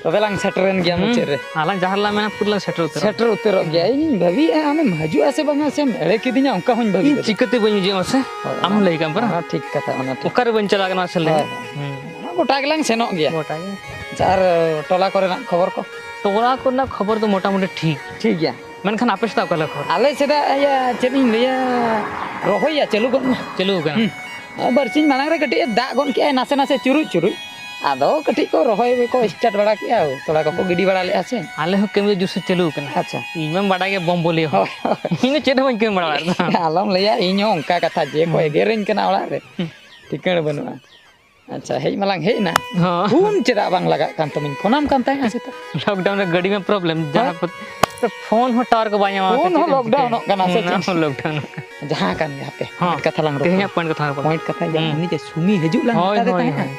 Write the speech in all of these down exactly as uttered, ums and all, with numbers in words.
ᱛᱚᱵᱮ ᱞᱟᱝ ᱥᱮᱴᱮᱨᱮᱱ ᱜᱮᱭᱟ ᱢᱩᱪᱟᱹᱫ ᱨᱮ᱾ ᱟᱞᱟᱝ ᱡᱟᱦᱟᱸ ᱨᱮᱞᱟᱝ ᱢᱮᱱᱟ ᱯᱩᱨᱟᱹ ᱞᱟᱝ ᱥᱮᱴᱮᱨ ᱩᱛᱟᱹᱨᱚᱜ᱾ ᱥᱮᱴᱮᱨ ᱩᱛᱟᱹᱨᱚᱜ ᱜᱮᱭᱟ᱾ ᱤᱧ ᱵᱷᱟᱹᱵᱤᱭᱮᱫᱼᱟ ᱟᱢᱮᱢ ᱦᱤᱡᱩᱜᱼᱟ ᱥᱮ ᱵᱟᱝᱟ, ᱥᱮᱢ ᱮᱲᱮ ᱠᱤᱫᱤᱧᱟ, ᱚᱱᱠᱟ ᱦᱚᱸᱧ ᱵᱷᱟᱹᱵᱤ ᱤᱧ ᱠᱮᱫᱟ᱾ ᱪᱤᱠᱟᱹᱛᱮ ᱵᱟᱹᱧ ᱦᱤᱡᱩᱜᱼᱟ ᱢᱟᱥᱮ? ᱦᱳᱭ, ᱟᱢ ᱚᱱᱟ, ᱞᱟᱹᱭ ᱠᱟᱜ ᱟᱢ ᱯᱟᱨᱟ᱾ ᱚᱱᱟ ᱴᱷᱤᱠ ᱠᱟᱛᱷᱟ, ᱚᱱᱟ ᱴᱷᱤᱠ᱾ ᱚᱠᱟᱨᱮ ᱵᱟᱹᱧ ᱪᱟᱞᱟᱣ ᱠᱟᱱᱟ ᱢᱟᱥᱮ ᱞᱟᱹᱭ ᱦᱳᱭ, ᱢᱮ? ᱦᱳᱭ᱾ ᱦᱩᱸ᱾ ᱜᱚᱴᱟ ᱜᱮᱞᱟᱝ ᱥᱮᱱᱚᱜ ᱜᱮᱭᱟ᱾ ᱜᱚᱴᱟ ᱜᱮ᱾ ᱟᱪᱪᱷᱟ, ᱟᱨ ᱴᱚᱞᱟ ᱠᱚᱨᱮᱱᱟᱜ ᱠᱷᱚᱵᱚᱨ ᱠᱚ? ᱴᱚᱞᱟ ᱠᱚᱨᱮᱱᱟᱜ ᱠᱷᱚᱵᱚᱨ ᱫᱚ ᱢᱚᱴᱟᱢᱩᱴᱤ ᱴᱷᱤᱠ᱾ ᱴᱷᱤᱠ ᱜᱮᱭᱟ᱾ ᱢᱮᱱᱠᱷᱟᱱ ᱟᱯᱮ ᱥᱮᱫ ᱚᱠᱟ ᱞᱮᱠᱟ ᱠᱷᱚᱵᱚᱨ? ᱟᱞᱮ ᱥᱮᱫᱟᱜ ᱤᱭᱟᱹ ᱪᱮᱫ ᱤᱧ ᱞᱟᱹᱭᱟ, ᱨᱚᱦᱚᱭ ᱭᱟ ᱪᱟᱹᱞᱩ ᱜᱚᱫ ᱮᱱᱟ᱾ ᱪᱟᱹᱞᱩ ᱟᱠᱟᱱᱟ᱾ ᱦᱩᱸ᱾ ᱵᱟᱨᱥᱤᱧ ᱢᱟᱲᱟᱝ ᱨᱮ ᱠᱟᱹᱴᱤᱡ ᱮ ᱫᱟᱜ ᱜᱚᱫ ᱠᱮᱜᱼᱟᱭ, ᱱᱟᱥᱮ ᱱᱟᱥᱮ ᱪᱩᱨᱩᱡ ᱪᱩᱨᱩᱡ᱾ ᱟᱫᱚ ᱠᱟᱹᱴᱤᱡ ᱠᱚ ᱨᱚᱦᱚᱭ ᱠᱚ start ᱵᱟᱲᱟ ᱠᱮᱜᱼᱟ, ᱛᱚᱲᱟ ᱠᱚᱠᱚ ᱜᱤᱰᱤ ᱵᱟᱲᱟ ᱞᱮᱜᱼᱟ ᱥᱮ᱾ ᱟᱞᱮ ᱦᱚᱸ ᱠᱟᱹᱢᱤ ᱫᱚ ᱡᱳᱨᱥᱳᱨ ᱪᱟᱹᱞᱩ ᱟᱠᱟᱱᱟ᱾ ᱟᱪᱪᱷᱟ᱾ ᱤᱧ ᱢᱟᱢ ᱵᱟᱰᱟᱭ ᱜᱮ ᱵᱚᱢ ᱵᱚᱞᱤ ᱦᱚᱸ᱾ ᱦᱳᱭ, ᱦᱳᱭ᱾ ᱤᱧ ᱫᱚ ᱪᱮᱫ ᱦᱚᱸ ᱵᱟᱹᱧ ᱠᱟᱹᱢᱤ ᱵᱟᱲᱟ ᱫᱟᱲᱮᱭᱟᱜ ᱠᱟᱱᱟ᱾ ᱟᱞᱚᱢ ᱞᱟᱹᱭᱟ, ᱤᱧ ᱦᱚᱸ ᱚᱱᱠᱟ ᱠᱟᱛᱷᱟ ᱡᱮ ᱠᱚ ᱦᱩᱸ᱾ ᱮᱜᱮᱨᱟᱹᱧ ᱠᱟᱱᱟ ᱚᱲᱟᱜ ᱨᱮ᱾ ᱦᱩᱸ᱾ ᱴᱷᱤᱠᱟᱹᱬ ᱵᱟᱹᱱᱩᱜᱼᱟ᱾ ᱟᱪᱪᱷᱟ, ᱦᱮᱡ ᱢᱟᱞᱟᱝ ᱦᱮᱡ ᱮᱱᱟ᱾ ᱦᱚᱸ᱾ ᱯᱷᱳᱱ ᱪᱮᱫᱟᱜ ᱵᱟᱝ ᱞᱟᱜᱟᱜ ᱠᱟᱱ ᱛᱟᱢᱟᱧ? ᱯᱷᱳᱱᱟᱢ ᱠᱟᱱ ᱛᱟᱦᱮᱸᱜᱼᱟ ᱥᱮᱛᱟᱜ᱾ Lockdown ᱨᱮ ᱜᱟᱹᱰᱤ ᱢᱟ problem, ᱦᱳᱭ᱾ ᱡᱟᱦᱟᱸ ᱠᱚ, ᱯᱷᱳᱱ ᱦᱚᱸ tower ᱠᱚ ᱵᱟᱭ ᱧᱟᱢᱟ, ᱯᱷᱳᱱ ᱦᱚᱸ ᱪᱮᱫ ᱮᱢ ᱪᱤᱠᱟᱹᱭᱟ? Lockdownᱚᱜ ᱠᱟᱱᱟ ᱥᱮ ᱚᱱᱟ ᱪᱮᱫ? ᱦᱚᱸ lockdown᱾ ᱡᱟᱦᱟᱸ ᱠᱟᱱ ᱜᱮ, ᱦᱟᱯᱮ, ᱦᱚᱸ, point ᱠᱟᱛᱷᱟ ᱞᱟᱝ ᱨᱚᱯᱚᱲᱟ᱾ ᱛᱮᱦᱮᱧᱟᱜ point ᱠᱟᱛᱷᱟ ᱞᱟᱝ ᱨᱚᱯᱚᱲᱟ᱾ Point ᱠᱟᱛᱷᱟ, ᱭᱟ, ᱦᱳᱭ, ᱩᱱᱤ ᱡᱮ ᱥᱩᱢᱤ ᱦᱤᱡᱩᱜ ᱞᱟᱝ ᱦᱳᱭ, ᱢᱮᱛᱟ ᱫᱮ ᱦᱳᱭ, ᱛᱟᱦᱮᱸᱜᱼᱟ᱾ ᱦᱳᱭ᱾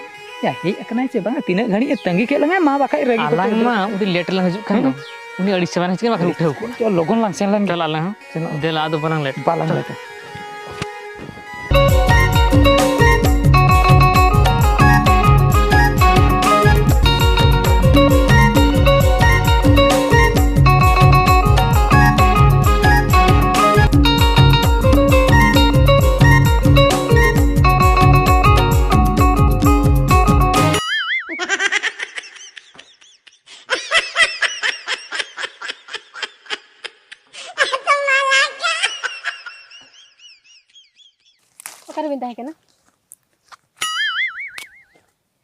ᱭᱟ, ᱦᱮᱡ ᱟᱠᱟᱱᱟᱭ ᱥᱮ ᱵᱟᱝᱟ? ᱛᱤᱱᱟᱹᱜ ᱜᱷᱟᱹᱲᱤᱡ ᱮ ᱛᱟᱺᱜᱤ ᱠᱮᱫ ᱞᱟᱝᱟ, ᱢᱟ ᱵᱟᱠᱷᱟᱡ ᱨᱟᱹᱜᱤ ᱠᱚᱛᱮ ᱟᱞᱟᱝ ᱢᱟ ᱩᱰᱩᱠ᱾ ᱩᱰᱤ late ᱨᱮᱞᱟᱝ ᱦᱤᱡᱩᱜ ᱠᱟᱱ ᱦᱮᱸ? ᱫᱚ᱾ ᱩᱱᱤ ᱟᱹᱲᱤᱥ ᱪᱟᱵᱟᱭᱮᱱᱟ, ᱪᱤᱠᱟᱹ ᱵᱟᱠᱷᱟᱱ ᱩᱰᱤ ᱩᱴᱷᱟᱹᱣ ᱠᱚᱜᱼᱟ᱾ ᱪᱚ, ᱞᱚᱜᱚᱱ ᱞᱟᱝ ᱥᱮᱱ ᱞᱮᱱ ᱜᱮ᱾ ᱪᱚᱞ ᱟᱞᱮ ᱦᱚᱸ᱾ ᱥᱮᱱᱚᱜ᱾ ᱫᱮᱞᱟ, ᱟᱫᱚ ᱵᱟᱞᱟᱝ late᱾ ᱵᱟᱞᱟᱝ late᱾ ᱚᱠᱟᱨᱮᱵᱤᱱ ᱛᱟᱦᱮᱸ ᱠᱟᱱᱟ?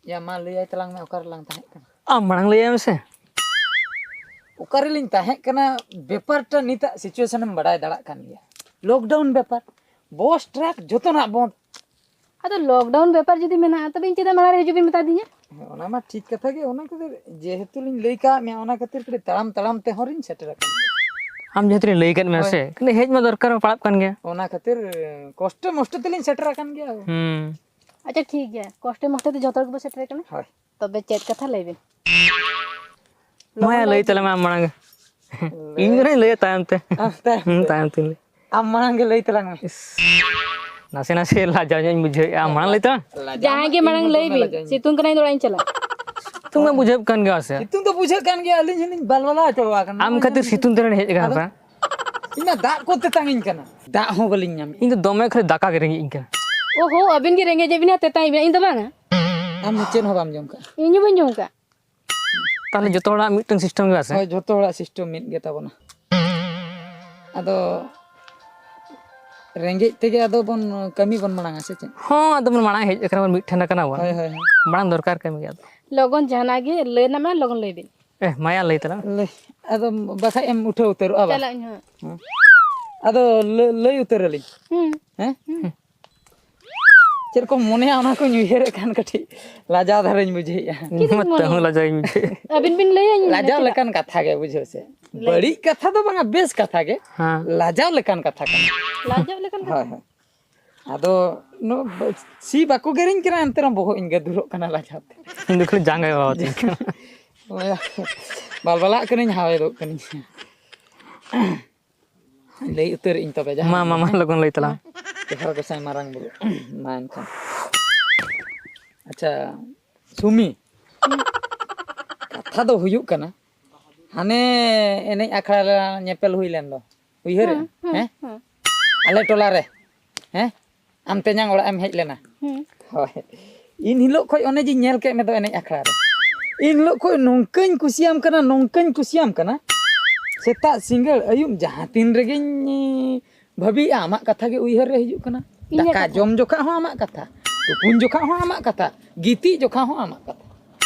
ᱭᱟ, ᱢᱟ ᱞᱟᱹᱭᱟᱭ ᱛᱟᱞᱟᱝ ᱢᱮ, ᱚᱠᱟ ᱨᱮᱞᱟᱝ ᱛᱟᱦᱮᱸ ᱠᱟᱱᱟ? ᱟᱢ ᱢᱟᱲᱟᱝ ᱞᱟᱹᱭᱟᱭ ᱢᱮᱥᱮ᱾ ᱚᱠᱟ ᱨᱮᱞᱤᱧ ᱛᱟᱦᱮᱸ ᱠᱟᱱᱟ, ᱵᱮᱯᱟᱨᱴᱟ ᱱᱤᱛᱟᱜ situation ᱮᱢ ᱵᱟᱰᱟᱭ ᱫᱟᱲᱮᱭᱟᱜ ᱠᱟᱱ ᱜᱮᱭᱟ᱾ Lockdown ᱵᱮᱯᱟᱨ, ᱵᱚᱥ, ᱴᱨᱟᱠ ᱡᱚᱛᱚᱱᱟᱜ ᱵᱚᱱᱫ᱾ ᱟᱫᱚ lockdown ᱵᱮᱯᱟᱨ ᱡᱩᱫᱤ ᱢᱮᱱᱟᱜᱼᱟ, ᱛᱚᱵᱮ ᱤᱧ ᱪᱮᱫᱟᱜ ᱢᱟᱲᱟᱝ ᱨᱮ ᱦᱤᱡᱩᱜ ᱵᱤᱱ ᱢᱮᱛᱟ ᱫᱤᱧᱟ? ᱦᱮᱸ, ᱚᱱᱟ ᱢᱟ ᱴᱷᱤᱠ ᱠᱟᱛᱷᱟ ᱜᱮ᱾ ᱚᱱᱟ ᱠᱚᱫᱚ ᱡᱮᱦᱮᱛᱩ ᱞᱤᱧ ᱞᱟᱹᱭ ᱠᱟᱜ ᱢᱮᱭᱟ, ᱚᱱᱟ ᱠᱷᱟᱹᱛᱤᱨ ᱠᱟᱹᱴᱤᱡ ᱛᱟᱲᱟᱢ ᱛᱟᱲᱟᱢ ᱛᱮᱦᱚᱸ ᱞᱤᱧ ᱥᱮᱴᱮᱨ ᱟᱠᱟᱱᱟ᱾ ᱟᱢ ᱡᱮᱦᱮᱛᱩ ᱞᱤᱧ ᱞᱟᱹᱭ ᱠᱟᱫ ᱢᱮᱭᱟ ᱦᱳᱭ᱾ ᱥᱮ, ᱠᱷᱟᱹᱞᱤ ᱦᱮᱡ ᱢᱟ ᱫᱚᱨᱠᱟᱨ ᱢᱟ ᱯᱟᱲᱟᱜ ᱠᱟᱱ ᱜᱮᱭᱟ᱾ ᱚᱱᱟ ᱠᱷᱟᱹᱛᱤᱨ ᱠᱚᱥᱴᱮ ᱢᱚᱥᱴᱮ ᱛᱮᱞᱤᱧ ᱥᱮᱴᱮᱨ ᱟᱠᱟᱱ ᱜᱮᱭᱟ᱾ ᱦᱩᱸ᱾ ᱟᱪᱪᱷᱟ, ᱴᱷᱤᱠ ᱜᱮᱭᱟ, ᱠᱚᱥᱴᱮ ᱢᱚᱥᱴᱮ ᱛᱮ ᱡᱚᱛᱚ ᱦᱚᱲ ᱜᱮᱵᱚ ᱥᱮᱴᱮᱨ ᱟᱠᱟᱱᱟ᱾ ᱦᱳᱭ᱾ ᱛᱚᱵᱮ ᱪᱮᱫ ᱠᱟᱛᱷᱟ ᱞᱟᱹᱭ ᱵᱤᱱ? ᱢᱟ ᱞᱚᱜᱚᱱ ᱞᱟᱹᱭ ᱞᱟᱹᱭ ᱛᱟᱞᱟᱝ ᱢᱮ ᱟᱢ ᱢᱟᱲᱟᱝ ᱜᱮ᱾ ᱞᱟᱹᱭ᱾ ᱤᱧ ᱫᱚ ᱱᱟᱧ ᱞᱟᱹᱭᱟ ᱛᱟᱭᱚᱢ ᱛᱮ᱾ ᱟᱢ ᱛᱟᱭᱚᱢ ᱦᱩᱸ, ᱛᱮ᱾ ᱛᱟᱭᱚᱢ ᱛᱮᱧ ᱞᱟᱹᱭᱟ᱾ ᱟᱢ ᱢᱟᱲᱟᱝ ᱜᱮ ᱞᱟᱹᱭ ᱛᱟᱞᱟᱝ ᱢᱮ᱾ ᱤᱥ, ᱱᱟᱥᱮ ᱱᱟᱥᱮ ᱞᱟᱡᱟᱣ ᱧᱚᱜ ᱤᱧ ᱵᱩᱡᱷᱟᱹᱣᱮᱫᱼᱟ᱾ ᱟᱢ ᱢᱟᱲᱟᱝ ᱞᱟᱹᱭ ᱛᱟᱞᱟᱝ᱾ ᱞᱟᱡᱟᱣ ᱡᱟᱦᱟᱸᱭ ᱢᱟ ᱜᱮ ᱤᱧ ᱢᱟᱲᱟᱝ ᱦᱚᱸ ᱞᱟᱹᱭ ᱫᱚᱢᱮ ᱵᱤᱱ, ᱞᱟᱡᱟᱣ ᱤᱧ ᱥᱤᱛᱩᱝ ᱠᱟᱱᱟ, ᱤᱧ ᱫᱚ ᱚᱲᱟᱜ ᱤᱧ ᱪᱟᱞᱟᱜᱼᱟ᱾ ᱥᱤᱛᱩᱝ ᱢᱟ ᱵᱩᱡᱷᱟᱹᱜ ᱠᱟᱱ ᱜᱮᱭᱟ ᱥᱮ? ᱥᱤᱛᱩᱝ ᱫᱚ ᱵᱩᱡᱷᱟᱹᱜ ᱠᱟᱱ ᱜᱮᱭᱟ, ᱟᱹᱞᱤᱧ ᱦᱚᱸᱞᱤᱧ ᱵᱟᱞᱵᱟᱞᱟ ᱦᱚᱪᱚ ᱟᱠᱟᱱᱟ᱾ ᱟᱢ ᱠᱷᱟᱹᱛᱤᱨ ᱥᱤᱛᱩᱝ ᱛᱮ ᱦᱮᱡ ᱟᱠᱟᱱᱟ ᱟᱫᱚ ᱯᱮ? ᱤᱧ ᱢᱟ ᱫᱟᱜ ᱠᱚ ᱛᱮᱛᱟᱝᱤᱧ ᱠᱟᱱᱟ, ᱫᱟᱜ ᱦᱚᱸ ᱵᱟᱹᱞᱤᱧ ᱧᱟᱢᱮᱫ᱾ ᱤᱧ ᱫᱚ ᱫᱚᱢᱮ ᱠᱷᱟᱹᱞᱤ ᱫᱟᱠᱟ ᱜᱮ ᱨᱮᱸᱜᱮᱡ ᱤᱧ ᱠᱟᱱᱟ᱾ ᱳᱦᱳ, ᱟᱹᱵᱤᱱ ᱜᱮ ᱨᱮᱸᱜᱮᱡᱮᱫ ᱵᱤᱱᱟ, ᱛᱮᱛᱟᱝᱮᱫ ᱵᱤᱱᱟ, ᱤᱧ ᱫᱚ ᱵᱟᱝᱟ᱾ ᱟᱢ ᱫᱚ ᱪᱮᱫ ᱦᱚᱸ ᱵᱟᱢ ᱡᱚᱢ ᱠᱟᱜᱼᱟ? ᱤᱧ ᱦᱚᱸ ᱵᱟᱹᱧ ᱡᱚᱢ ᱠᱟᱜ᱾ ᱛᱟᱦᱞᱮ ᱡᱚᱛᱚ ᱦᱚᱲᱟᱜ ᱢᱤᱫᱴᱟᱝ system ᱜᱮ ᱟᱥᱮ? ᱦᱳᱭ, ᱡᱚᱛᱚ ᱦᱚᱲᱟᱜ system ᱢᱤᱫ ᱜᱮ ᱛᱟᱵᱚᱱᱟ᱾ ᱟᱫᱚ ᱨᱮᱸᱜᱮᱡ ᱛᱮᱜᱮ ᱟᱫᱚ ᱵᱚᱱ ᱠᱟᱹᱢᱤ ᱵᱚᱱ ᱢᱟᱲᱟᱝᱟ ᱥᱮ ᱪᱮᱫ? ᱦᱚᱸ, ᱟᱫᱚ ᱵᱚᱱ ᱢᱟᱲᱟᱝ ᱦᱮᱡ ᱟᱠᱟᱱᱟ ᱵᱚᱱ, ᱢᱤᱫ ᱴᱷᱮᱱ ᱟᱠᱟᱱᱟ ᱵᱚᱱ᱾ ᱦᱳᱭ, ᱦᱳᱭ, ᱦᱳᱭ᱾ ᱢᱟᱲᱟᱝ ᱫᱚᱨᱠᱟᱨ ᱠᱟᱹᱢᱤ ᱜᱮ ᱟᱫᱚ᱾ ᱞᱚᱜᱚᱱ ᱡᱟᱦᱟᱱᱟᱜ ᱜᱮ ᱞᱟᱹᱭ ᱨᱮᱱᱟᱜ ᱢᱮᱱᱟᱜᱼᱟ, ᱞᱚᱜᱚᱱ ᱞᱟᱹᱭ ᱵᱤᱱ᱾ ᱮ, ᱢᱟᱭᱟ, ᱞᱟᱹᱭ ᱛᱟᱞᱟᱝ ᱢᱮ᱾ ᱞᱟᱹᱭ, ᱟᱫᱚ ᱵᱟᱠᱷᱟᱡ ᱮᱢ ᱩᱴᱷᱟᱹᱣ ᱩᱛᱟᱹᱨᱚᱜᱼᱟ ᱵᱟ? ᱪᱟᱞᱟᱜ ᱟᱹᱧ ᱦᱟᱸᱜ᱾ ᱦᱮᱸ᱾ ᱟᱫᱚ ᱞᱟᱹ-, ᱞᱟᱹᱭ ᱩᱛᱟᱹᱨ ᱟᱹᱞᱤᱧ᱾ ᱦᱩᱸ᱾ ᱦᱮᱸ? ᱦᱩᱸ᱾ ᱪᱮᱫ ᱠᱚᱢ ᱢᱚᱱᱮᱭᱟ ᱚᱱᱟ ᱠᱚᱧ ᱩᱭᱦᱟᱹᱨᱮᱫ ᱠᱷᱟᱱ ᱠᱟᱹᱴᱤᱡ ᱞᱟᱡᱟᱣ ᱫᱷᱟᱨᱟᱧ ᱵᱩᱡᱷᱟᱹᱣᱮᱫᱼᱟ᱾ ᱪᱮᱫ ᱤᱧ ᱢᱚᱱᱮᱭᱟ? ᱞᱟᱡᱟᱣ ᱤᱧ ᱵᱩᱡᱷᱟᱹᱣᱮᱫᱼᱟ᱾ ᱟᱹᱵᱤᱱ ᱵᱤᱱ ᱞᱟᱹᱭᱟ, ᱤᱧ ᱞᱟᱡᱟᱣ ᱞᱮᱠᱟᱱᱟᱜ ᱠᱟᱛᱷᱟ ᱜᱮ ᱵᱩᱡᱷᱟᱹᱣ ᱥᱮ᱾ ᱞᱟᱹᱭ᱾ ᱵᱟᱹᱲᱤᱡ ᱠᱟᱛᱷᱟ ᱫᱚ ᱵᱟᱝᱟ, ᱵᱮᱥ ᱠᱟᱛᱷᱟ ᱜᱮ᱾ ᱦᱮᱸ᱾ ᱞᱟᱡᱟᱣ ᱞᱮᱠᱟᱱ ᱠᱟᱛᱷᱟ ᱠᱟᱱᱟ᱾ ᱞᱟᱡᱟᱣ ᱞᱮᱠᱟᱱ ᱠᱟᱛᱷᱟ? ᱦᱳᱭ, ᱦᱳᱭ᱾ ᱟᱫᱚ ᱱᱚ-, ᱥᱤ ᱵᱟᱠᱚ ᱜᱮᱨᱮᱧ ᱠᱟᱱᱟ, ᱮᱱᱛᱮ ᱨᱮᱦᱚᱸ ᱵᱚᱦᱚᱜ ᱤᱧ ᱜᱟᱹᱫᱩᱨᱚᱜ ᱠᱟᱱᱟ ᱞᱟᱡᱟᱣ ᱛᱮ᱾ ᱤᱧ ᱫᱚ ᱠᱷᱟᱹᱞᱤ ᱡᱟᱸᱜᱟᱭ ᱵᱟᱵᱟ ᱛᱤᱧ ᱠᱟᱱᱟ᱾ ᱵᱟᱞᱵᱟᱞᱟᱜ ᱠᱟᱹᱱᱟᱹᱧ, ᱦᱟᱣᱮᱫᱚᱜ ᱠᱟᱹᱱᱟᱹᱧ᱾ ᱞᱟᱹᱭ ᱩᱛᱟᱹᱨ ᱤᱧ ᱛᱚᱵᱮ ᱡᱟᱦᱟᱸ ᱢᱟ, ᱢᱟ, ᱢᱟ, ᱞᱚᱜᱚᱱ ᱞᱟᱹᱭ ᱛᱟᱞᱟᱝ᱾ ᱡᱚᱦᱟᱨ ᱜᱚᱸᱥᱟᱭ ᱢᱟᱨᱟᱝ ᱵᱩᱨᱩ᱾ ᱢᱟ ᱮᱱᱠᱷᱟᱱ᱾ ᱟᱪᱪᱷᱟ, ᱥᱩᱢᱤ, ᱠᱟᱛᱷᱟ ᱫᱚ ᱦᱩᱭᱩᱜ ᱠᱟᱱᱟ, ᱦᱟᱱᱮ ᱮᱱᱮᱡ ᱟᱠᱷᱲᱟ ᱨᱮ ᱧᱮᱯᱮᱞ ᱦᱩᱭ ᱞᱮᱱ ᱫᱚ, ᱩᱭᱦᱟᱹᱨᱮᱜᱼᱟ? ᱦᱩᱸ, ᱦᱩᱸ, ᱦᱮᱸ? ᱦᱩᱸ᱾ ᱟᱞᱮ ᱴᱚᱞᱟ ᱨᱮ, ᱦᱮᱸ? ᱟᱢ ᱛᱮᱧᱟᱝ ᱚᱲᱟᱜ ᱮᱢ ᱦᱮᱡ ᱞᱮᱱᱟ᱾ ᱦᱩᱸ᱾ ᱦᱳᱭ᱾ ᱤᱱ ᱦᱤᱞᱳᱜ ᱠᱷᱚᱡ ᱚᱱᱮ ᱡᱮᱧ ᱧᱮᱞ ᱠᱮᱫ ᱢᱮ ᱫᱚ ᱮᱱᱮᱡ ᱟᱠᱷᱲᱟ ᱨᱮ, ᱤᱱ ᱦᱤᱞᱳᱜ ᱠᱷᱚᱡ ᱱᱚᱝᱠᱟᱧ ᱠᱩᱥᱤᱭᱟᱢ ᱠᱟᱱᱟ, ᱱᱚᱝᱠᱟᱧ ᱠᱩᱥᱤᱭᱟᱢ ᱠᱟᱱᱟ, ᱥᱮᱛᱟᱜ ᱥᱤᱸᱜᱟᱹᱲ ᱟᱹᱭᱩᱵ ᱡᱟᱦᱟᱸ ᱛᱤᱱ ᱨᱮᱜᱮᱧ ᱵᱷᱟᱹᱵᱤᱭᱮᱜᱼᱟ, ᱟᱢᱟᱜ ᱠᱟᱛᱷᱟ ᱜᱮ ᱩᱭᱦᱟᱹᱨ ᱨᱮ ᱦᱤᱡᱩᱜ ᱠᱟᱱᱟ᱾ ᱤᱧᱟᱹᱜ ᱫᱟᱠᱟ ᱠᱟᱛᱷᱟ᱾ ᱡᱚᱢ ᱡᱚᱠᱷᱟᱜ ᱦᱚᱸ ᱟᱢᱟᱜ ᱠᱟᱛᱷᱟ, ᱛᱩᱯᱩᱱ ᱡᱚᱠᱷᱟᱜ ᱦᱚᱸ ᱟᱢᱟᱜ ᱠᱟᱛᱷᱟ, ᱜᱤᱛᱤᱡ ᱡᱚᱠᱷᱟᱜ ᱦᱚᱸ ᱟᱢᱟᱜ ᱠᱟᱛᱷᱟ᱾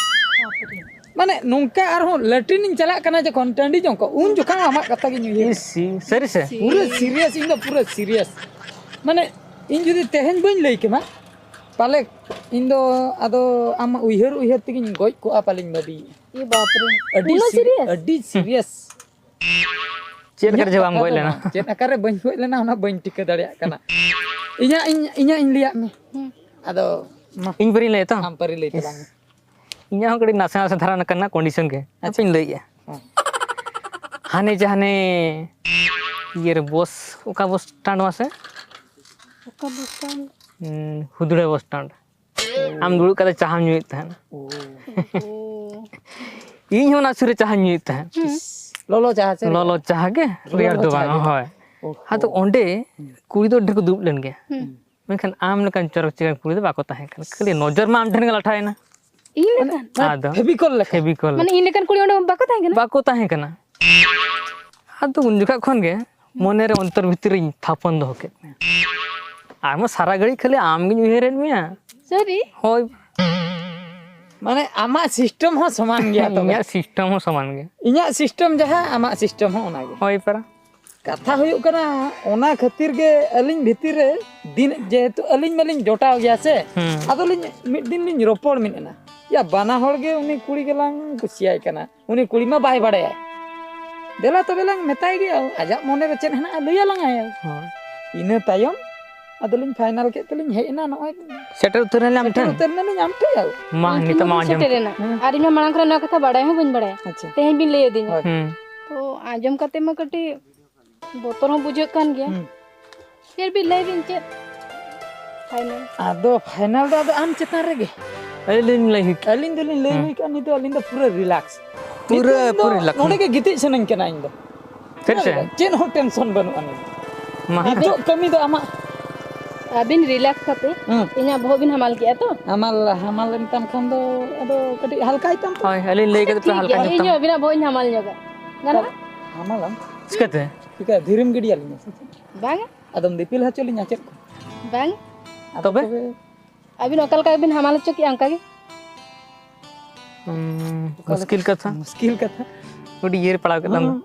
ᱵᱟᱯᱨᱮ᱾ ᱢᱟᱱᱮ ᱱᱚᱝᱠᱟ ᱟᱨᱦᱚᱸ ᱞᱮᱴᱨᱤᱱ ᱤᱧ ᱪᱟᱞᱟᱜ ᱠᱟᱱᱟ ᱡᱚᱠᱷᱚᱱ, ᱴᱟᱺᱰᱤ ᱡᱚᱝ ᱠᱚ, ᱩᱱ ᱡᱚᱠᱷᱟᱜ ᱦᱚᱸ ᱟᱢᱟᱜ ᱠᱟᱛᱷᱟ ᱜᱤᱧ ᱩᱭᱦᱟᱹᱨᱟ᱾ ᱤᱥᱤ, ᱥᱟᱹᱨᱤ ᱥᱮ? ᱯᱩᱨᱟᱹ serious, ᱤᱧ ᱫᱚ ᱯᱩᱨᱟᱹ serious᱾ ᱢᱟᱱᱮ ᱤᱧ ᱡᱩᱫᱤ ᱛᱮᱦᱮᱧ ᱵᱟᱹᱧ ᱞᱟᱹᱭ ᱠᱮᱢᱟ, ᱯᱟᱞᱮ ᱤᱧ ᱫᱚ ᱟᱫᱚ ᱟᱢᱟᱜ ᱩᱭᱦᱟᱹᱨ ᱩᱭᱦᱟᱹᱨ ᱛᱮᱜᱤᱧ ᱜᱚᱡ ᱠᱚᱜᱼᱟ ᱯᱟᱞᱮᱧ ᱵᱷᱟᱹᱵᱤᱭᱮᱫᱼᱟ᱾ ᱮ ᱵᱟᱯᱨᱮ᱾ ᱟᱹᱰᱤ ᱩᱱᱟᱹᱜ ᱥᱤ-, serious? ᱟᱹᱰᱤ serious᱾ ᱪᱮᱫ ᱞᱮᱠᱟᱨᱮ ᱤᱧᱟᱹᱜ ᱡᱮ ᱵᱟᱢ ᱠᱟᱛᱷᱟ ᱜᱚᱡ ᱫᱚ ᱞᱮᱱᱟ? ᱵᱟᱝ, ᱪᱮᱫ ᱟᱠᱟᱨᱮ ᱵᱟᱹᱧ ᱜᱚᱡ ᱞᱮᱱᱟ, ᱚᱱᱟ ᱵᱟᱹᱧ ᱴᱷᱤᱠᱟᱹ ᱫᱟᱲᱮᱭᱟᱜ ᱠᱟᱱᱟ᱾ ᱤᱧᱟᱹᱜ ᱤᱧ, ᱤᱧᱟᱹᱜ ᱤᱧ ᱞᱟᱹᱭᱟᱫ ᱢᱮ᱾ ᱦᱩᱸ᱾ ᱟᱫᱚ ᱢᱟ, ᱤᱧ ᱯᱟᱹᱨᱤᱧ ᱞᱟᱹᱭᱟ ᱛᱚ? ᱟᱢ ᱯᱟᱹᱨᱤ ᱞᱟᱹᱭ ᱛᱟᱞᱟᱝ ᱢᱮ᱾ ᱤᱧᱟᱹᱜ ᱦᱚᱸ ᱠᱟᱹᱴᱤᱡ ᱱᱟᱥᱮ ᱱᱟᱥᱮ ᱫᱷᱟᱨᱟ ᱠᱟᱱᱟ condition ᱜᱮ᱾ ᱟᱪᱪᱷᱟ᱾ ᱦᱟᱯᱮᱧ ᱞᱟᱹᱭᱮᱜᱼᱟ᱾ ᱦᱮᱸ᱾ ᱦᱟᱱᱮ ᱡᱮ ᱦᱟᱱᱮ ᱤᱭᱟᱹᱨᱮ ᱵᱚᱥ, ᱚᱠᱟ ᱵᱚᱥ ᱥᱴᱮᱱᱰ ᱢᱟᱥᱮ? ᱚᱠᱟ ᱵᱚᱥ ᱥᱴᱮᱱᱰ? ᱦᱩᱸ, ᱦᱩᱫᱲᱟᱹ ᱵᱚᱥ ᱥᱴᱮᱱᱰ᱾ ᱟᱢ ᱫᱩᱲᱩᱵ ᱠᱟᱛᱮ ᱪᱟᱦᱟᱢ ᱧᱩᱭᱮᱫ ᱛᱟᱦᱮᱸᱱ᱾ ᱳ᱾ ᱳ᱾ ᱤᱧ ᱦᱚᱸ ᱚᱱᱟ ᱥᱩᱨ ᱨᱮ ᱪᱟᱦᱟᱧ ᱧᱩᱭᱮᱫ ᱛᱟᱦᱮᱸᱫ᱾ ᱞᱚᱞᱚ ᱪᱟᱦᱟ ᱥᱮ? ᱞᱚᱞᱚ ᱪᱟᱦᱟ ᱜᱮ, ᱨᱮᱭᱟᱲ ᱫᱚ ᱵᱟᱝ᱾ ᱦᱳᱭ᱾ ᱟᱫᱚ ᱚᱸᱰᱮ ᱠᱩᱲᱤ ᱫᱚ ᱰᱷᱮᱨ ᱠᱚ ᱫᱩᱲᱩᱵ ᱞᱮᱱ ᱜᱮᱭᱟ᱾ ᱢᱮᱱᱠᱷᱟᱱ ᱟᱢ ᱞᱮᱠᱟᱱ ᱪᱚᱨᱚᱠ ᱪᱤᱠᱟᱹᱲ ᱠᱩᱲᱤ ᱫᱚ ᱵᱟᱠᱚ ᱛᱟᱦᱮᱸ ᱠᱟᱱᱟ᱾ ᱠᱷᱟᱹᱞᱤ ᱱᱚᱡᱚᱨ ᱢᱟ ᱟᱢ ᱴᱷᱮᱱ ᱜᱮ ᱞᱟᱴᱷᱟᱭᱮᱱᱟ᱾ ᱤᱧ ᱞᱮᱠᱟᱱ? ᱟᱫᱚ ᱯᱷᱮᱵᱤᱠᱚᱞ ᱞᱮᱠᱟ᱾ ᱯᱷᱮᱵᱤᱠᱚᱞ ᱢᱟᱱᱮ ᱞᱮᱠᱟ᱾ ᱤᱧ ᱞᱮᱠᱟᱱ ᱠᱩᱲᱤ ᱚᱸᱰᱮ ᱵᱟᱠᱚ ᱛᱟᱦᱮᱸ ᱠᱟᱱᱟ? ᱵᱟᱠᱚ ᱛᱟᱦᱮᱸ ᱠᱟᱱᱟ᱾ ᱟᱫᱚ ᱩᱱ ᱡᱚᱠᱷᱚᱱ ᱠᱷᱚᱱ ᱜᱮ ᱢᱚᱱᱮ ᱨᱮ ᱚᱱᱛᱚᱨ ᱵᱷᱤᱛᱤᱨ ᱨᱤᱧ ᱛᱷᱟᱯᱚᱱ ᱫᱚᱦᱚ ᱠᱮᱫ ᱢᱮᱭᱟ᱾ ᱟᱨ ᱢᱟ ᱥᱟᱨᱟ ᱜᱷᱟᱹᱲᱤᱡ ᱠᱷᱟᱹᱞᱤ ᱟᱢ ᱜᱤᱧ ᱩᱭᱦᱟᱹᱨᱮᱫ ᱢᱮᱭᱟ᱾ ᱥᱟᱹᱨᱤ? ᱦᱳᱭ᱾ ᱢᱟᱱᱮ ᱟᱢᱟᱜ ᱥᱤᱥᱴᱮᱢ ᱦᱚᱸ ᱥᱚᱢᱟᱱ ᱜᱮᱭᱟ ᱛᱚᱵᱮ᱾ ᱤᱧᱟᱹᱜ ᱥᱤᱥᱴᱮᱢ ᱦᱚᱸ ᱥᱚᱢᱟᱱ ᱜᱮᱭᱟ᱾ ᱤᱧᱟᱹᱜ ᱥᱤᱥᱴᱮᱢ ᱡᱟᱦᱟᱸ, ᱟᱢᱟᱜ ᱥᱤᱥᱴᱮᱢ ᱦᱚᱸ ᱚᱱᱟᱜᱮ᱾ ᱦᱳᱭ ᱯᱟᱨᱟ᱾ ᱠᱟᱛᱷᱟ ᱦᱩᱭᱩᱜ ᱠᱟᱱᱟ, ᱚᱱᱟ ᱠᱷᱟᱹᱛᱤᱨ ᱜᱮ ᱟᱹᱞᱤᱧ ᱵᱷᱤᱛᱤᱨ ᱨᱮ ᱫᱤᱱ, ᱡᱮᱦᱮᱛᱩ ᱟᱹᱞᱤᱧ ᱢᱟᱞᱤᱧ ᱡᱚᱴᱟᱣ ᱜᱮᱭᱟ ᱥᱮ, ᱦᱩᱸ᱾ ᱟᱫᱚᱞᱤᱧ ᱢᱤᱫ ᱫᱤᱱ ᱞᱤᱧ ᱨᱚᱯᱚᱲ ᱢᱮᱱ ᱮᱱᱟ, ᱭᱟ, ᱵᱟᱱᱟ ᱦᱚᱲ ᱜᱮ ᱩᱱᱤ ᱠᱩᱲᱤ ᱜᱮᱞᱟᱝ ᱠᱩᱥᱤᱭᱟᱭ ᱠᱟᱱᱟ, ᱩᱱᱤ ᱠᱩᱲᱤ ᱢᱟ ᱵᱟᱭ ᱵᱟᱲᱟᱭᱟ᱾ ᱫᱮᱞᱟ ᱛᱚᱵᱮ ᱞᱟᱝ ᱢᱮᱛᱟᱭ ᱜᱮ, ᱟᱡᱟᱜ ᱢᱚᱱᱮ ᱨᱮ ᱪᱮᱫ ᱦᱮᱱᱟᱜᱼᱟ, ᱞᱟᱹᱭ ᱟᱞᱟᱝ ᱟᱭ᱾ ᱦᱳᱭ᱾ ᱤᱱᱟᱹ ᱛᱟᱭᱚᱢ ᱟᱫᱚᱞᱤᱧ ᱯᱷᱟᱭᱱᱟᱞ ᱠᱮᱫ ᱛᱮᱞᱤᱧ ᱦᱮᱡ ᱮᱱᱟ, ᱱᱚᱜᱼᱚᱭ ᱥᱮᱴᱮᱨ ᱩᱛᱟᱹᱨ ᱮᱱᱟᱞᱮ ᱟᱢ ᱥᱮᱴᱮᱨ ᱴᱷᱮᱱ᱾ ᱩᱛᱟᱹᱨ ᱮᱱᱟᱞᱤᱧ ᱟᱢ ᱴᱷᱮᱱ᱾ ᱢᱟ, ᱟᱢ ᱴᱷᱮᱱ ᱱᱤᱛᱚᱜ ᱢᱟ ᱢᱟᱵᱤᱱ ᱟᱸᱡᱚᱢ ᱥᱮᱴᱮᱨ ᱠᱮᱫ᱾ ᱮᱱᱟ᱾ ᱦᱮᱸ᱾ ᱟᱨ ᱤᱧ ᱢᱟ ᱢᱟᱲᱟᱝ ᱠᱷᱚᱱᱟᱜ ᱱᱚᱣᱟ ᱠᱟᱛᱷᱟ ᱵᱟᱲᱟᱭ ᱦᱚᱸ ᱵᱟᱹᱧ ᱵᱟᱲᱟᱭᱟ᱾ ᱟᱪᱪᱷᱟ᱾ ᱛᱮᱦᱮᱧ ᱵᱤᱱ ᱞᱟᱹᱭ ᱟᱹᱫᱤᱧᱟ᱾ ᱦᱳᱭ᱾ ᱦᱩᱸ᱾ ᱛᱚ, ᱟᱸᱡᱚᱢ ᱠᱟᱛᱮ ᱢᱟ ᱠᱟᱹᱴᱤᱡ ᱵᱚᱛᱚᱨ ᱦᱚᱸ ᱵᱩᱡᱷᱟᱹᱜ ᱠᱟᱱ ᱜᱮᱭᱟ᱾ ᱦᱩᱸ᱾ ᱯᱷᱤᱨ ᱵᱤᱱ ᱞᱟᱹᱭ ᱵᱤᱱ ᱪᱮᱫ ᱯᱷᱟᱭᱱᱟᱞ? ᱟᱫᱚ ᱯᱷᱟᱭᱱᱟᱞ ᱫᱚ ᱟᱫᱚ ᱟᱢ ᱪᱮᱛᱟᱱ ᱨᱮᱜᱮ᱾ ᱟᱹᱞᱤᱧ ᱞᱤᱧ ᱞᱟᱹᱭ ᱦᱩᱭ ᱠᱮᱫᱟ᱾ ᱟᱹᱞᱤᱧ ᱫᱚᱞᱤᱧ ᱞᱟᱹᱭ ᱦᱩᱸ᱾ ᱦᱩᱭ ᱠᱟᱜᱼᱟ, ᱱᱤᱛᱚᱜ ᱟᱹᱞᱤᱧ ᱫᱚ ᱯᱩᱨᱟᱹ ᱨᱤᱞᱟᱠᱥ᱾ ᱯᱩᱨᱟᱹ, ᱱᱤᱛᱚᱜ ᱫᱚ ᱯᱩᱨᱟᱹ ᱨᱤᱞᱟᱠᱥ᱾ ᱱᱚᱰᱮ ᱜᱮ ᱜᱤᱛᱤᱡ ᱥᱟᱱᱟᱧ ᱠᱟᱱᱟ ᱤᱧ ᱫᱚ᱾ ᱪᱮᱫ ᱥᱮ? ᱪᱮᱫ ᱦᱚᱸ ᱴᱮᱱᱥᱚᱱ ᱵᱟᱹᱱᱩᱜ ᱟᱹᱱᱤᱡ᱾ ᱢᱟ᱾ ᱱᱤᱛᱚᱜ ᱠᱟᱹᱢᱤ ᱫᱚ ᱟᱢᱟᱜ᱾ ᱟᱹᱵᱤᱱ ᱨᱤᱞᱟᱠᱥ ᱠᱟᱛᱮ ᱦᱩᱸ᱾ ᱤᱧᱟᱹᱜ ᱵᱚᱦᱚᱜ ᱵᱤᱱ ᱦᱟᱢᱟᱞ ᱠᱮᱜᱼᱟ ᱛᱚ? ᱦᱟᱢᱟᱞ, ᱦᱟᱢᱟᱞ ᱮᱱ ᱛᱟᱢ ᱠᱷᱟᱱ ᱫᱚ ᱟᱫᱚ ᱠᱟᱹᱴᱤᱡ ᱦᱟᱞᱠᱟᱭ ᱛᱟᱢ ᱛᱚ᱾ ᱦᱳᱭ, ᱟᱹᱞᱤᱧ ᱞᱟᱹᱭ ᱠᱟᱛᱮ ᱯᱮ ᱴᱷᱤᱠ ᱦᱟᱞᱠᱟ ᱜᱮᱭᱟ, ᱧᱚᱜ ᱤᱧ ᱛᱟᱢᱟ᱾ ᱦᱚᱸ ᱟᱹᱵᱤᱱᱟᱜ ᱵᱚᱦᱚᱜ ᱤᱧ ᱦᱟᱢᱟᱞ ᱧᱚᱜᱟ᱾ ᱜᱟᱱᱚᱜᱼᱟ? ᱦᱟᱢᱟᱞᱟᱢ? ᱪᱤᱠᱟᱹᱛᱮ? ᱪᱤᱠᱟᱹ ᱫᱷᱤᱨᱤᱢ ᱜᱤᱰᱤᱭᱟᱞᱤᱧᱟ ᱥᱮ ᱪᱮᱫ? ᱵᱟᱝ᱾ ᱟᱫᱚᱢ ᱫᱤᱯᱤᱞ ᱦᱚᱪᱚ ᱞᱤᱧᱟ ᱪᱮᱫ ᱠᱚ? ᱵᱟᱝ᱾ ᱟᱫᱚ ᱛᱚᱵᱮ? ᱛᱚᱵᱮ ᱟᱹᱵᱤᱱ ᱚᱠᱟ ᱞᱮᱠᱟ ᱵᱤᱱ ᱦᱟᱢᱟᱞ ᱦᱚᱪᱚ ᱠᱮᱜᱼᱟ ᱚᱱᱠᱟ ᱜᱮ᱾ ᱦᱩᱸ, ᱚᱠᱟ ᱞᱮᱠᱟ? ᱢᱩᱥᱠᱤᱞ ᱠᱟᱛᱷᱟ᱾ ᱢᱩᱥᱠᱤᱞ ᱠᱟᱛᱷᱟ᱾ ᱟᱹᱰᱤ ᱤᱭᱟᱹ ᱨᱮ ᱯᱟᱲᱟᱣ ᱠᱮᱫ ᱞᱟᱝ ᱫᱚ᱾ ᱦᱩᱸ,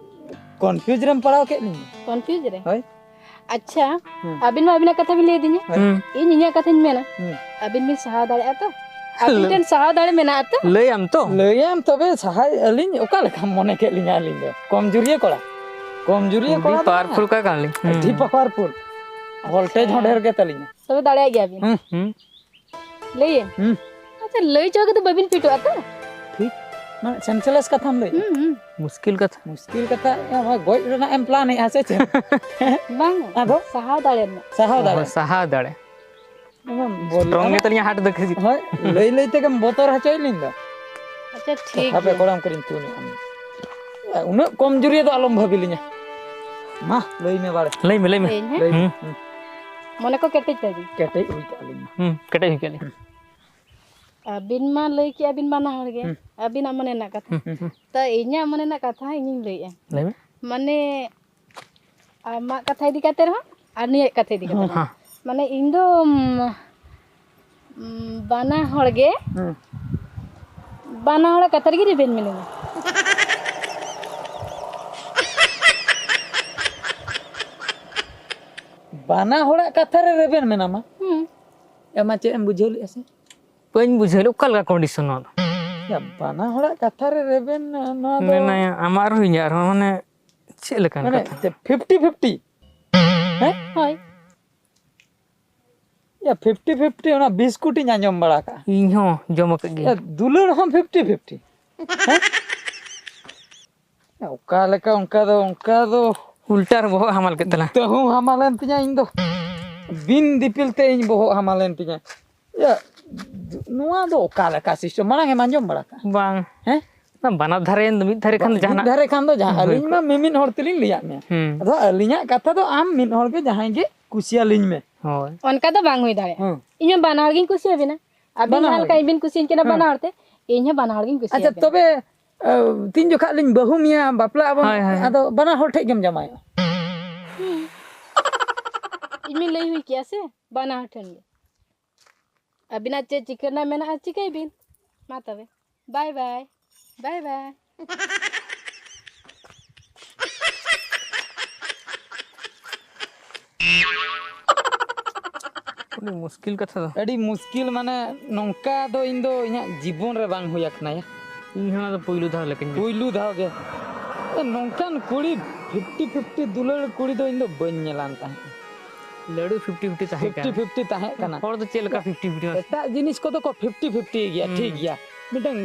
ᱠᱚᱱᱯᱷᱤᱭᱩᱡᱽ ᱨᱮᱢ ᱯᱟᱲᱟᱣ ᱠᱮᱫ ᱞᱤᱧᱟ᱾ ᱠᱚᱱᱯᱷᱤᱭᱩᱡᱽ ᱨᱮ? ᱦᱳᱭ᱾ ᱟᱪᱪᱷᱟ, ᱦᱩᱸ᱾ ᱟᱹᱵᱤᱱ ᱢᱟ ᱟᱹᱵᱤᱱᱟᱜ ᱠᱟᱛᱷᱟ ᱵᱤᱱ ᱞᱟᱹᱭ ᱟᱹᱫᱤᱧᱟ᱾ ᱦᱳᱭ᱾ ᱦᱩᱸ᱾ ᱤᱧ ᱤᱧᱟᱹᱜ ᱠᱟᱛᱷᱟᱧ ᱢᱮᱱᱟ᱾ ᱦᱩᱸ᱾ ᱟᱹᱵᱤᱱ ᱵᱤᱱ ᱥᱟᱦᱟᱣ ᱫᱟᱲᱮᱭᱟᱜᱼᱟ ᱛᱚ? ᱟᱹᱵᱤᱱ ᱞᱟᱹ-, ᱴᱷᱮᱱ ᱥᱟᱦᱟᱣ ᱫᱟᱲᱮ ᱢᱮᱱᱟᱜᱼᱟ ᱛᱚ? ᱞᱟᱹᱭᱟᱢ ᱛᱚᱵᱮ ᱥᱟᱦᱟᱭ ᱟᱹᱞᱤᱧ, ᱚᱠᱟ ᱞᱮᱠᱟᱢ ᱢᱚᱱᱮ ᱠᱮᱫ ᱞᱤᱧᱟ ᱟᱹᱞᱤᱧ ᱫᱚ? ᱠᱚᱢᱡᱩᱨᱤᱭᱟᱹ ᱠᱚᱲᱟ᱾ ᱠᱚᱢᱡᱩᱨᱤᱭᱟᱹ ᱟᱹᱰᱤ ᱠᱚᱲᱟ ᱫᱚ ᱵᱟᱝ᱾ ᱯᱟᱣᱟᱨᱯᱷᱩᱞ ᱠᱚᱲᱟ ᱠᱟᱱᱟᱞᱤᱧ᱾ ᱟᱹᱰᱤ ᱦᱩᱸ᱾ ᱯᱟᱣᱟᱨᱯᱷᱩᱞ᱾ ᱵᱷᱳᱞᱴᱮᱡᱽ ᱦᱚᱸ ᱰᱷᱮᱨ ᱜᱮ ᱛᱟᱹᱞᱤᱧᱟ᱾ ᱛᱚᱵᱮ ᱫᱟᱲᱮᱭᱟᱜ ᱜᱮᱭᱟᱵᱤᱱ᱾ ᱦᱩᱸ᱾ ᱦᱩᱸ᱾ ᱞᱟᱹᱭᱟᱹᱧ? ᱦᱩᱸ᱾ ᱟᱪᱪᱷᱟ, ᱞᱟᱹᱭ ᱪᱚ ᱠᱟᱛᱮ ᱵᱟᱹᱵᱤᱱ ᱯᱷᱤᱴᱚᱜᱼᱟ ᱛᱚ? ᱯᱷᱤᱴ? ᱢᱟᱱᱮ ᱥᱮᱱᱥᱞᱮᱥ ᱠᱟᱛᱷᱟᱢ ᱞᱟᱹᱭᱮᱜᱼᱟ? ᱦᱩᱸ, ᱦᱩᱸ᱾ ᱢᱩᱥᱠᱤᱞ ᱠᱟᱛᱷᱟ᱾ ᱢᱩᱥᱠᱤᱞ ᱠᱟᱛᱷᱟ, ᱟᱢ ᱜᱚᱡ ᱨᱮᱱᱟᱜ ᱮᱢ ᱯᱞᱟᱱᱮᱜᱼᱟ ᱥᱮ ᱪᱮᱫ? ᱵᱟᱝ, ᱟᱫᱚ? ᱥᱟᱦᱟᱣ ᱫᱟᱲᱮ ᱨᱮᱱᱟᱜ᱾ ᱥᱟᱦᱟᱣ ᱚ, ᱫᱟᱲᱮ᱾ ᱥᱟᱦᱟᱣ ᱫᱟᱲᱮ᱾ ᱟᱢᱮᱢ ᱵᱚᱞ-, ᱥᱴᱨᱚᱝ ᱟᱢᱟᱜ ᱜᱮ ᱛᱟᱹᱞᱤᱧᱟ ᱦᱟᱨᱴ ᱫᱚ ᱠᱷᱟᱹᱞᱤ᱾ ᱦᱳᱭ, ᱞᱟᱹᱭ ᱞᱟᱹᱭ ᱛᱮᱜᱮᱢ ᱵᱚᱛᱚᱨ ᱦᱚᱪᱚᱭᱮᱫ ᱞᱤᱧ ᱫᱚ᱾ ᱟᱪᱪᱷᱟ, ᱴᱷᱤᱠ ᱦᱟᱯᱮ ᱜᱮᱭᱟ᱾ ᱠᱚᱲᱟᱢ ᱠᱚᱨᱮᱧ ᱛᱩᱞ ᱧᱚᱜ ᱟᱢ᱾ ᱩᱱᱟᱹᱜ ᱠᱚᱢ ᱡᱩᱨᱤᱭᱟᱹ ᱫᱚ ᱟᱞᱚᱢ ᱵᱷᱟᱹᱵᱤ ᱞᱤᱧᱟ᱾ ᱢᱟ, ᱞᱟᱹᱭ ᱢᱮ ᱵᱟᱲᱮ᱾ ᱞᱟᱹᱭ ᱢᱮ, ᱞᱟᱹᱭ ᱢᱮ᱾ ᱞᱟᱹᱭᱟᱹᱧ, ᱦᱮᱸ? ᱞᱟᱹᱭ ᱢᱮ᱾ ᱦᱩᱸ᱾ ᱦᱩᱸ᱾ ᱢᱚᱱᱮ ᱠᱚ ᱠᱮᱴᱮᱡ ᱛᱟᱵᱤᱱ᱾ ᱠᱮᱴᱮᱡ ᱦᱩᱭ ᱠᱟᱜ ᱞᱤᱧ᱾ ᱦᱩᱸ, ᱠᱮᱴᱮᱡ ᱦᱩᱭ ᱠᱟᱜ ᱞᱤᱧ᱾ ᱦᱩᱸ᱾ ᱟᱹᱵᱤᱱ ᱢᱟ ᱞᱟᱹᱭ ᱠᱮᱜᱼᱟ ᱵᱤᱱ ᱵᱟᱱᱟ ᱦᱚᱲ ᱜᱮ᱾ ᱦᱩᱸ᱾ ᱟᱹᱵᱤᱱᱟᱜ ᱢᱚᱱᱮ ᱨᱮᱱᱟᱜ ᱠᱟᱛᱷᱟ᱾ ᱦᱩᱸ, ᱦᱩᱸ᱾ ᱛᱚ, ᱤᱧᱟᱹᱜ ᱢᱚᱱᱮ ᱨᱮᱱᱟᱜ ᱠᱟᱛᱷᱟ ᱤᱧᱤᱧ ᱞᱟᱹᱭᱮᱜᱼᱟ᱾ ᱞᱟᱹᱭ ᱢᱮ᱾ ᱢᱟᱱᱮ, ᱟᱢᱟᱜ ᱠᱟᱛᱷᱟ ᱤᱫᱤ ᱠᱟᱛᱮ ᱨᱮᱦᱚᱸ ᱟᱨ ᱱᱤᱭᱟᱹ ᱠᱟᱛᱷᱟ ᱤᱫᱤ ᱠᱟᱛᱮ ᱨᱮᱦᱚᱸ᱾ ᱦᱮᱸ᱾ ᱢᱟᱱᱮ, ᱤᱧ ᱫᱚ, ᱩᱢ, ᱩᱢ, ᱵᱟᱱᱟ ᱦᱚᱲ ᱜᱮ, ᱦᱮᱸ᱾ ᱵᱟᱱᱟ ᱦᱚᱲᱟᱜ ᱠᱟᱛᱷᱟ ᱨᱮᱜᱮ ᱨᱮᱵᱮᱱ ᱢᱤᱱᱟᱹᱧᱟ᱾ ᱵᱟᱱᱟ ᱦᱚᱲᱟᱜ ᱠᱟᱛᱷᱟ ᱨᱮ ᱨᱮᱵᱮᱱ ᱢᱮᱱᱟᱢᱟ? ᱦᱩᱸ᱾ ᱮ ᱢᱟ, ᱪᱮᱫ ᱮᱢ ᱵᱩᱡᱷᱟᱹᱣ ᱞᱮᱫᱼᱟ ᱥᱮ? ᱵᱟᱹᱧ ᱵᱩᱡᱷᱟᱹᱣ ᱞᱮᱫ, ᱚᱠᱟ ᱞᱮᱠᱟ condition ᱱᱚᱣᱟ ᱫᱚ? ᱭᱟ, ᱵᱟᱱᱟ ᱦᱚᱲᱟᱜ ᱠᱟᱛᱷᱟ ᱨᱮ ᱨᱮᱵᱮᱱ, ᱱᱚᱣᱟ ᱫᱚ ᱢᱮᱱᱟᱭᱟ, ᱟᱢᱟᱜ ᱟᱨᱦᱚᱸ ᱤᱧᱟᱹᱜ ᱟᱨᱦᱚᱸ, ᱢᱟᱱᱮ, ᱪᱮᱫ ᱞᱮᱠᱟᱱ ᱢᱟᱱᱮ, ᱠᱟᱛᱷᱟ? ᱪᱮᱫ, fifty fifty? ᱦᱮᱸ? ᱦᱳᱭ᱾ ᱭᱟ, fifty fifty ᱚᱱᱟ ᱵᱤᱥᱠᱩᱴ ᱤᱧ ᱟᱸᱡᱚᱢ ᱵᱟᱲᱟ ᱠᱟᱜᱼᱟ᱾ ᱤᱧ ᱦᱚᱸ ᱡᱚᱢ ᱟᱠᱟᱫ ᱜᱤᱭᱟᱹᱧ᱾ ᱭᱟ, ᱫᱩᱞᱟᱹᱲ ᱦᱚᱸ fifty fifty? ᱦᱮᱸ? ᱚᱠᱟ ᱞᱮᱠᱟ, ᱚᱱᱠᱟ ᱫᱚ, ᱚᱱᱠᱟ ᱫᱚ ᱩᱞᱴᱟ ᱨᱮ ᱵᱚᱦᱚᱜ ᱦᱟᱢᱟᱞ ᱠᱮᱫ ᱛᱟᱞᱟᱝ᱾ ᱛᱟᱹᱦᱩ ᱦᱟᱢᱟᱞᱮᱱ ᱛᱤᱧᱟ ᱤᱧ ᱫᱚ᱾ ᱵᱤᱱ ᱫᱤᱯᱤᱞ ᱛᱮ ᱤᱧ ᱵᱚᱦᱚᱜ ᱦᱟᱢᱟᱞᱮᱱ ᱛᱤᱧᱟ᱾ ᱭᱟ, ᱱᱚᱣᱟ ᱫᱚ ᱚᱠᱟ ᱞᱮᱠᱟ system? ᱢᱟᱲᱟᱝ ᱮᱢ ᱟᱸᱡᱚᱢ ᱵᱟᱲᱟ ᱠᱟᱜᱼᱟ? ᱵᱟᱝ᱾ ᱦᱮᱸ? ᱚᱱᱟ ᱵᱟᱱᱟᱨ ᱫᱷᱟᱨᱮ, ᱢᱤᱫ ᱫᱷᱟᱨᱮ ᱠᱷᱟᱱ ᱫᱚ ᱢᱤᱫ ᱡᱟᱦᱟᱱᱟᱜ ᱫᱷᱟᱨᱮ ᱠᱷᱟᱱ ᱫᱚ ᱡᱟᱦᱟᱸ, ᱦᱳᱭ᱾ ᱟᱹᱞᱤᱧ ᱢᱟ ᱢᱤᱢᱤᱫ ᱦᱚᱲ ᱛᱮᱞᱤᱧ ᱞᱟᱹᱭᱟᱫ ᱢᱮᱭᱟ᱾ ᱦᱩᱸ᱾ ᱟᱫᱚ ᱟᱹᱞᱤᱧᱟᱜ ᱠᱟᱛᱷᱟ ᱫᱚ ᱟᱢ ᱢᱤᱫ ᱦᱚᱲ ᱜᱮ ᱡᱟᱦᱟᱸᱭ ᱜᱮ ᱠᱩᱥᱤᱭᱟᱞᱤᱧ ᱢᱮ᱾ ᱦᱳᱭ᱾ ᱚᱱᱠᱟ ᱫᱚ ᱵᱟᱝ ᱦᱩᱭ ᱫᱟᱲᱮᱭᱟᱜᱼᱟ᱾ ᱦᱩᱸ᱾ ᱤᱧ ᱦᱚᱸ ᱵᱟᱱᱟ ᱦᱚᱲ ᱜᱤᱧ ᱠᱩᱥᱤᱭᱟᱵᱤᱱᱟ᱾ ᱟᱹᱵᱤᱱ ᱵᱟᱱᱟ ᱡᱟᱦᱟᱸ ᱦᱚᱲ ᱞᱮᱠᱟ ᱜᱮ᱾ ᱤᱧ ᱵᱤᱱ ᱠᱩᱥᱤᱭᱟᱹᱧ ᱠᱟᱱᱟ ᱦᱩᱸ᱾ ᱵᱟᱱᱟ ᱦᱚᱲ ᱛᱮ, ᱤᱧ ᱦᱚᱸ ᱵᱟᱱᱟ ᱦᱚᱲ ᱜᱤᱧ ᱟᱪᱪᱷᱟ, ᱠᱩᱥᱤᱭᱟᱵᱤᱱᱟ᱾ ᱛᱚᱵᱮ, ᱮ, ᱛᱤᱱ ᱡᱚᱠᱷᱟᱜ ᱞᱤᱧ ᱵᱟᱹᱦᱩ ᱢᱮᱭᱟ, ᱵᱟᱯᱞᱟᱜ ᱟᱵᱚᱱ, ᱦᱳᱭ, ᱦᱳᱭ᱾ ᱟᱫᱚ ᱵᱟᱱᱟ ᱦᱚᱲ ᱴᱷᱮᱡ ᱜᱮᱢ ᱡᱟᱶᱟᱭᱚᱜᱼᱟ? ᱦᱩᱸ᱾ ᱤᱧ ᱢᱤᱧ ᱞᱟᱹᱭ ᱦᱩᱭ ᱠᱮᱭᱟ ᱥᱮ, ᱵᱟᱱᱟ ᱦᱚᱲ ᱴᱷᱮᱱ ᱜᱮ᱾ ᱟᱹᱵᱤᱱᱟᱜ ᱪᱮᱫ ᱪᱤᱠᱟᱹ ᱨᱮᱱᱟᱜ ᱢᱮᱱᱟᱜᱼᱟ, ᱪᱤᱠᱟᱹᱭ ᱵᱤᱱ᱾ ᱢᱟ ᱛᱚᱵᱮ, bye bye, bye bye᱾ ᱟᱹᱰᱤ ᱢᱩᱥᱠᱤᱞ ᱠᱟᱛᱷᱟ ᱫᱚ᱾ ᱟᱹᱰᱤ ᱢᱩᱥᱠᱤᱞ, ᱢᱟᱱᱮ, ᱱᱚᱝᱠᱟ ᱫᱚ ᱤᱧ ᱫᱚ ᱤᱧᱟᱹᱜ ᱡᱤᱵᱚᱱ ᱨᱮ ᱵᱟᱝ ᱦᱩᱭ ᱟᱠᱟᱱᱟ ᱭᱟ᱾ ᱤᱧ ᱦᱚᱸ ᱚᱱᱟ ᱫᱚ ᱯᱩᱭᱞᱩ ᱫᱷᱟᱣ ᱞᱮᱠᱟᱧ ᱵᱩᱡᱽ᱾ ᱯᱩᱭᱞᱩ ᱫᱷᱟᱣ ᱜᱮ᱾ ᱮ, ᱱᱚᱝᱠᱟᱱ ᱠᱩᱲᱤ fifty fifty ᱫᱩᱞᱟᱹᱲ ᱠᱩᱲᱤ ᱫᱚ ᱤᱧ ᱫᱚ ᱵᱟᱹᱧ ᱧᱮᱞᱟᱱ ᱛᱟᱦᱮᱸᱫ᱾ ᱞᱟᱹᱲᱩ fifty fifty ᱛᱟᱦᱮᱸ ᱠᱟᱱᱟ᱾ fifty fifty ᱛᱟᱦᱮᱸ ᱠᱟᱱᱟ᱾ ᱦᱚᱲ ᱫᱚ ᱪᱮᱫ ᱞᱮᱠᱟ fifty fifty ᱵᱟᱝ? ᱮᱴᱟᱜ ᱡᱤᱱᱤᱥ ᱠᱚᱫᱚ ᱠᱚ fifty fifty ᱜᱮᱭᱟ, ᱦᱩᱸ᱾ ᱴᱷᱤᱠ ᱜᱮᱭᱟ᱾ ᱢᱤᱫᱴᱟᱝ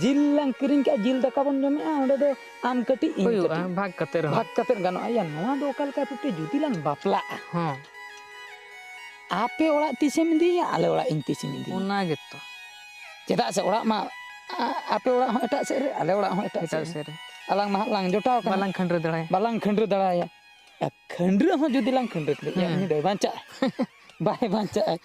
ᱡᱤᱞ ᱞᱟᱝ ᱠᱤᱨᱤᱧ ᱠᱟᱜᱼᱟ, ᱡᱤᱞ ᱫᱟᱠᱟ ᱵᱚᱱ ᱡᱚᱢᱮᱜᱼᱟ, ᱚᱸᱰᱮ ᱫᱚ ᱟᱢ ᱠᱟᱹᱴᱤᱡ, ᱤᱧ ᱦᱩᱭᱩᱜᱼᱟ, ᱠᱟᱹᱴᱤᱡ᱾ ᱵᱷᱟᱜᱽ ᱠᱟᱛᱮ ᱨᱮᱦᱚᱸ᱾ ᱵᱷᱟᱜᱽ ᱠᱟᱛᱮ ᱜᱟᱱᱚᱜᱼᱟ᱾ ᱭᱟ, ᱱᱚᱣᱟ ᱫᱚ ᱚᱠᱟ ᱞᱮᱠᱟ fifty? ᱡᱩᱫᱤ ᱞᱟᱝ ᱵᱟᱯᱞᱟᱜᱼᱟ, ᱦᱚᱸ᱾ ᱟᱯᱮ ᱚᱲᱟᱜ ᱛᱤᱥᱮᱢ ᱤᱫᱤᱭᱟ, ᱟᱞᱮ ᱚᱲᱟᱜ ᱤᱧ ᱛᱤᱥᱤᱧ ᱤᱫᱤᱭᱟ? ᱚᱱᱟ ᱜᱮᱛᱚ᱾ ᱪᱮᱫᱟᱜ ᱥᱮ ᱚᱲᱟᱜ ᱢᱟ ᱟ- ᱟᱯᱮ ᱚᱲᱟᱜ ᱦᱚᱸ ᱮᱴᱟᱜ ᱥᱮᱫ ᱨᱮ, ᱟᱞᱮ ᱚᱲᱟᱜ ᱦᱚᱸ ᱮᱴᱟᱜ ᱮᱴᱟᱜ ᱥᱮᱫ ᱨᱮ᱾ ᱥᱮᱫ ᱨᱮ᱾ ᱟᱞᱟᱝ ᱢᱟ ᱦᱟᱸᱜ ᱞᱟᱝ ᱡᱚᱴᱟᱣ ᱠᱟᱱᱟ᱾ ᱵᱟᱞᱟᱝ ᱠᱷᱟᱹᱱᱰᱨᱟᱹ ᱫᱟᱲᱮᱭᱟᱜᱼᱟ᱾ ᱵᱟᱞᱟᱝ ᱠᱷᱟᱹᱱᱰᱨᱟᱹ ᱫᱟᱲᱮᱭᱟ᱾ ᱟ, ᱠᱷᱟᱹᱱᱰᱨᱟᱹ ᱦᱚᱸ ᱡᱩᱫᱤ ᱞᱟᱝ ᱠᱷᱟᱹᱱᱰᱨᱟᱹ ᱠᱮᱫᱮᱭᱟ, ᱦᱩᱸ᱾ ᱩᱱᱤ ᱫᱚᱭ ᱵᱟᱧᱪᱟᱜᱼᱟ᱾ ᱵᱟᱭ ᱵᱟᱧᱪᱟᱜᱼᱟ᱾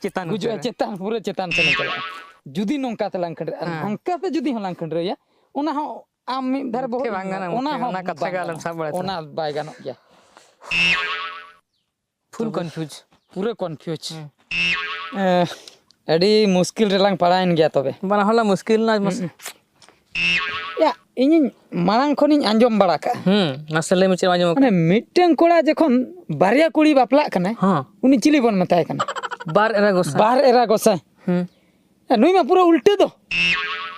ᱪᱮᱛᱟᱱ ᱜᱩᱡᱩᱜᱼᱟ, ᱩᱛᱟᱹᱨᱟ᱾ ᱪᱮᱛᱟᱱ, ᱯᱩᱨᱟᱹ ᱪᱮᱛᱟᱱ ᱥᱮᱱᱮ ᱪᱟᱞᱟᱜᱼᱟ᱾ ᱡᱩᱫᱤ ᱱᱚᱝᱠᱟ ᱛᱮᱞᱟᱝ ᱠᱷᱟᱹᱱᱰᱨᱟᱹᱜᱼᱟ, ᱦᱮᱸ᱾ ᱱᱚᱝᱠᱟ ᱛᱮ ᱡᱩᱫᱤ ᱦᱚᱸ ᱞᱟᱝ ᱠᱷᱟᱹᱱᱰᱨᱟᱹᱭᱟ, ᱚᱱᱟ ᱦᱚᱸ ᱟᱢ ᱢᱤᱫ ᱫᱷᱟᱨᱮ ᱵᱚᱦᱚᱜ ᱯᱩᱠᱷᱨᱤ ᱵᱟᱝ ᱜᱟᱱᱚᱜᱼᱟ, ᱚᱱᱟ ᱯᱩᱠᱷᱨᱤ, ᱦᱚᱸ ᱚᱱᱟ ᱠᱟᱛᱷᱟ ᱵᱟᱝ ᱜᱮ ᱟᱞᱚᱢ ᱜᱟᱱᱚᱜᱼᱟ᱾ ᱥᱟᱵ ᱵᱟᱲᱟᱭ ᱛᱟᱵᱚᱱᱟ᱾ ᱚᱱᱟ ᱵᱟᱭ ᱜᱟᱱᱚᱜ ᱜᱮᱭᱟ᱾ ᱯᱷᱩᱞ ᱛᱚᱵᱮ ᱠᱚᱱᱯᱷᱤᱭᱩᱡᱽ᱾ ᱯᱩᱨᱟᱹ ᱠᱚᱱᱯᱷᱤᱭᱩᱡᱽ᱾ ᱦᱩᱸ᱾ ᱮ, ᱟᱹᱰᱤ ᱢᱩᱥᱠᱤᱞ ᱨᱮᱞᱟᱝ ᱯᱟᱲᱟᱣᱮᱱ ᱜᱮᱭᱟ ᱛᱚᱵᱮ᱾ ᱵᱟᱱᱟ ᱦᱚᱲ ᱞᱟᱝ ᱢᱩᱥᱠᱤᱞ ᱮᱱᱟ, ᱢᱟᱥᱮ᱾ ᱦᱩᱸ᱾ ᱭᱟ, ᱤᱧᱤᱧ ᱢᱟᱲᱟᱝ ᱠᱷᱚᱱᱤᱧ ᱟᱸᱡᱚᱢ ᱵᱟᱲᱟ ᱠᱟᱜᱼᱟ᱾ ᱦᱩᱸ, ᱢᱟᱥᱮ ᱞᱟᱹᱭ ᱢᱮ, ᱪᱮᱫ ᱮᱢ ᱟᱸᱡᱚᱢ ᱟᱠᱟᱫᱟ? ᱢᱟᱱᱮ, ᱢᱤᱫᱴᱟᱝ ᱠᱚᱲᱟ ᱡᱚᱠᱷᱚᱱ ᱵᱟᱨᱭᱟ ᱠᱩᱲᱤ ᱵᱟᱯᱞᱟᱜ ᱠᱟᱱᱟᱭ, ᱦᱚᱸ᱾ ᱩᱱᱤ ᱪᱤᱞᱤ ᱵᱚᱱ ᱢᱮᱛᱟᱭ ᱠᱟᱱᱟ? ᱵᱟᱨ ᱮᱨᱟ ᱜᱚᱸᱥᱟᱭ᱾ ᱵᱟᱨ ᱮᱨᱟ ᱜᱚᱸᱥᱟᱭ᱾ ᱦᱩᱸ᱾ ᱮ, ᱱᱩᱭ ᱢᱟ ᱯᱩᱨᱟᱹ ᱩᱞᱴᱟᱹ ᱫᱚ᱾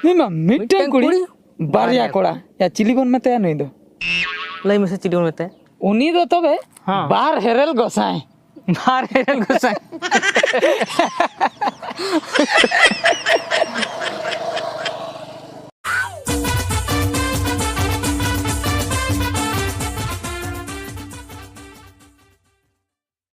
ᱱᱩᱭ ᱢᱟ ᱢᱤᱫᱴᱟᱝ ᱢᱤᱫᱴᱟᱝ ᱠᱩᱲᱤ, ᱠᱩᱲᱤ, ᱵᱟᱨᱭᱟ ᱵᱟᱨᱭᱟ ᱠᱚᱲᱟ᱾ ᱭᱟ, ᱪᱤᱞᱤ ᱵᱚᱱ ᱢᱮᱛᱟᱭᱟ ᱱᱩᱭ ᱫᱚ? ᱞᱟᱹᱭ ᱢᱮᱥᱮ, ᱪᱤᱞᱤ ᱵᱚᱱ ᱢᱮᱛᱟᱭᱟ? ᱩᱱᱤ ᱫᱚ ᱛᱚᱵᱮ ᱦᱚᱸ᱾ ᱵᱟᱨ ᱦᱮᱨᱮᱞ ᱜᱚᱸᱥᱟᱭ᱾ ᱵᱟᱨ ᱦᱮᱨᱮᱞ ᱜᱚᱸᱥᱟᱭ᱾